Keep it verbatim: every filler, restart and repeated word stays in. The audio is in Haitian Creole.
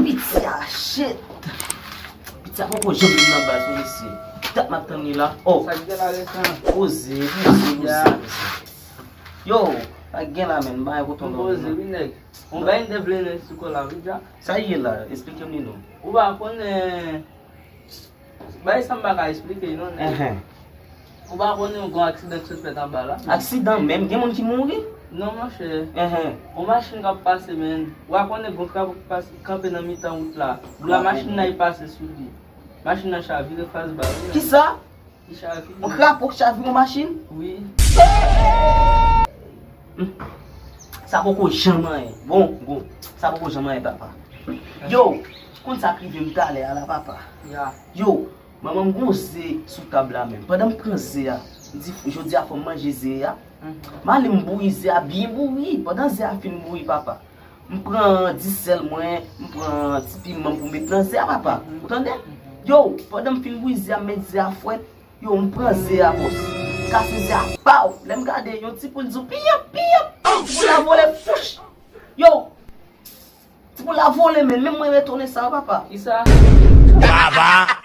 Piti a, shit. Piti a poko janm vin nan baz, wi, mesye. Ki dat m ap tann li la? Oh. Sa ki gen la resan? Poze, poze, poze, poze. Yo, sa ki gen la, menm? Bagay koton. Poze, wi, nèg. Yon bagay m te vle nan sou kò la, wi, dja. Sa ye la? Esplike m li non. Ou pa konnen. Bagay sa m pa ka esplike non, nèg. Ou pa konnen yon gwo aksidan ki sot fèt anba la? Aksidan menm? Gen moun ki mouri? Non, monchè. Yon machin k ap pase, menn. Ou pa konnen gwo krapo ki pase, kanpe nan mitan wout la. Dlo a machin nan, li pase sou li. Machin nan chavire fas ba, wi. Kisa? Li chavire. Yon krapo k chavire yon machin? Wi. Hmm. Sa poko janm anyen. Bon, bon. Sa poko janm anyen, papa. Yo, konn sa k rive m talè a la, papa? Ya. Yo, manman m gon ze sou tab la menm. Pandan m pran ze a, m di, "Jodi a fò m manje ze a." M ale m bouyi ze a byen bouyi. Pandan ze a fin bouyi, papa, m pran disèl mwen, m pran ti piman pou m met nan ze a, papa. Ou tande? Yo, pandan m fin bouyi ze a, m met ze a fwèt. Yo, m pran ze a, bòs. M kase ze a, paw! Lè m gade, yon ti poul di w, piyap, piyap! Ti poul la vole, fouch! Yo! Ti poul la vole, men menm mwen retone sa, papa. Kisa? Baba!